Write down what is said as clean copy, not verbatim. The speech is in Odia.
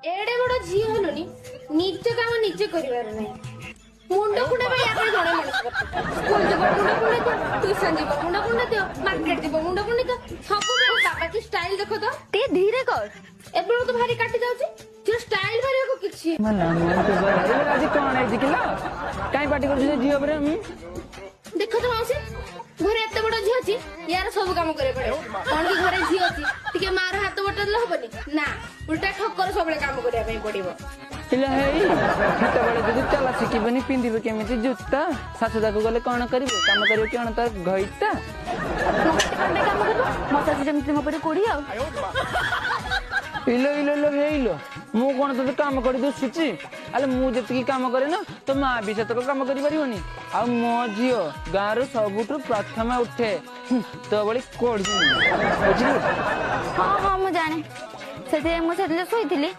ଏଡେ ବଡ ଝିଅ ହେଲୁନି, ନିଜ କାମ ନିଜେ କରିବାର ନାହିଁ। ମୁଣ୍ଡ କୁଣ୍ଡା ପାଇଁ ୟା ପାଇଁ ଜଣେ ମଣିଷ ଦରକାର। ସ୍କୁଲ ଯିବ, ମୁଣ୍ଡ କୁଣ୍ଡେଇ ଦିଅ। ଟ୍ୟୁସନ ଯିବ, ମୁଣ୍ଡ କୁଣ୍ଡେଇ ଦିଅ। ମାର୍କେଟ ଯିବ, ମୁଣ୍ଡ କୁଣ୍ଡେଇ ଦିଅ। ସବୁବେଳେ ବାବା କି ଷ୍ଟାଇଲ ଦେଖ ତ। ଟିକେ ଧୀରେ କର। ଏବେ ତ ଭାରି କାଟି ଯାଉଛି। ଝିଅ ଷ୍ଟାଇଲ ମାରିବାକୁ କିଛି ଆଜି କଣ ହେଇଛି କିଲୋ? କାଇଁ ପାଟି କରୁଛୁ ସେ ଝିଅ ଉପରେ? ଦେଖ ତ ମାଉସୀ, ଘରେ ଏତେ ବଡ ଝିଅ ଅଛି, ୟାର ସବୁ କାମ କରିବାକୁ ପଡିବ। କଣ କି ଘରେ ଝିଅ ଅଛି, ଟିକେ ମାର ହାତ ବଟା ଦେଲେ ହବନି ନା, ଉଲ୍ଟା ଠକର ସବୁବେଳେ କାମ କରିବା ପାଇଁ ପଡିବ। ପିଲା ହେଇ ସେତେବେଳେ ଯଦି ଚଲା ଶିଖିବନି, ପିନ୍ଧିବେ କେମିତି ଜୁତା? ଶାଶୁ ତାକୁ ଗଲେ କଣ କରିବ? କାମ କରିବ କଣ ତାର ଘଇତା? ମୋ କଣ ପାଇଁ କାମ କରିବ? ମୋ ଶାଶୁ ଯେମିତି ମୋ ପରେ କୋଢି ଆଉ। ଇଲୋ ଇଲୋ ଇଲୋ ହେଇଲୋ, ମୁଁ କଣ ତୋତେ କାମ କରି ଦୁସୁଛି? ଆଲେ ମୁଁ ଯେତିକି କାମ କରେ ନା, ତୋ ମା ବି ସେତକ କାମ କରିପାରିବନି। ଆଉ ମୋ ଝିଅ ଗାଁରୁ ସବୁଠୁ ପ୍ରଥମେ ଉଠେ, ତୋ ଭଳି କୋଢି, ବୁଝିଲୁ? ହଁ ହଁ, ମୁଁ ଜାଣେ। ସେଥିପାଇଁ ମୁଁ ସେଦିନ ଶୋଇଥିଲି।